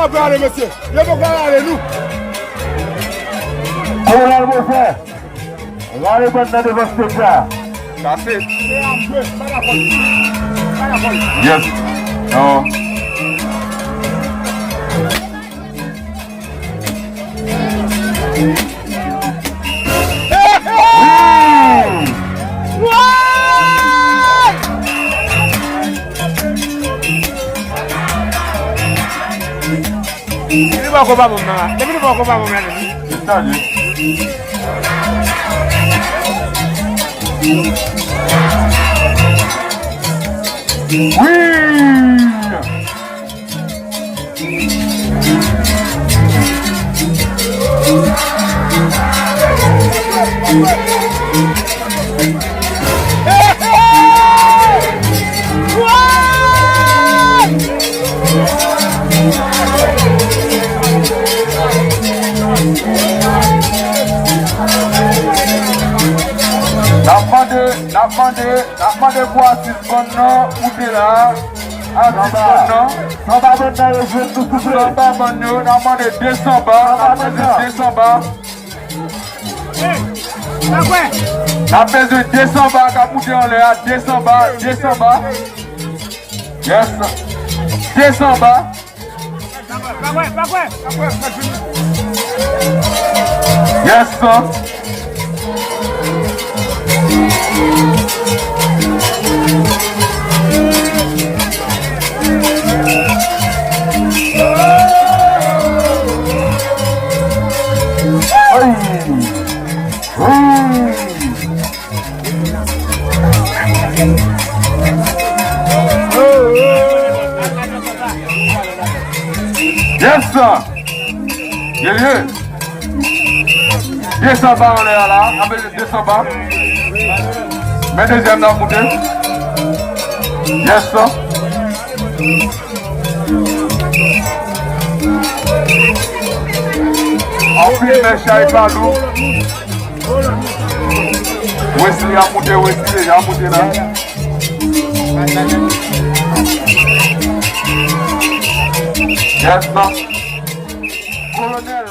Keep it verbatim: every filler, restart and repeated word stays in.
Ap rale, mesye. Yo poko rale nou. Kolonèl Bofè, rale bann nan devan stage la. Sa se. Yes. Non. Depi li poko pa bon nan la. Depi li poko pa bon nan la. Wi! N ap mande, n ap mande, n ap mande pou atis bann nan moute la. Atis bann nan. Sanba bann nan yo jwenn nou, souple. Sanba bann yo, n ap mande de sanba, n ap mande de sanba. N ap bezwen de sanba k ap moute anlè a, de sanba, de sanba. Yes. De sanba. Yes, sir. Ay. Ay. Yes, sir. Yeah, yeah. De sanba anlè a la. Apre de sanba. Men dezyèm nan moute. Yes, sir. Anpil men chay pa lou. Wesley ap moute, Wesley deja ap moute la. Yes, non. Kolonèl,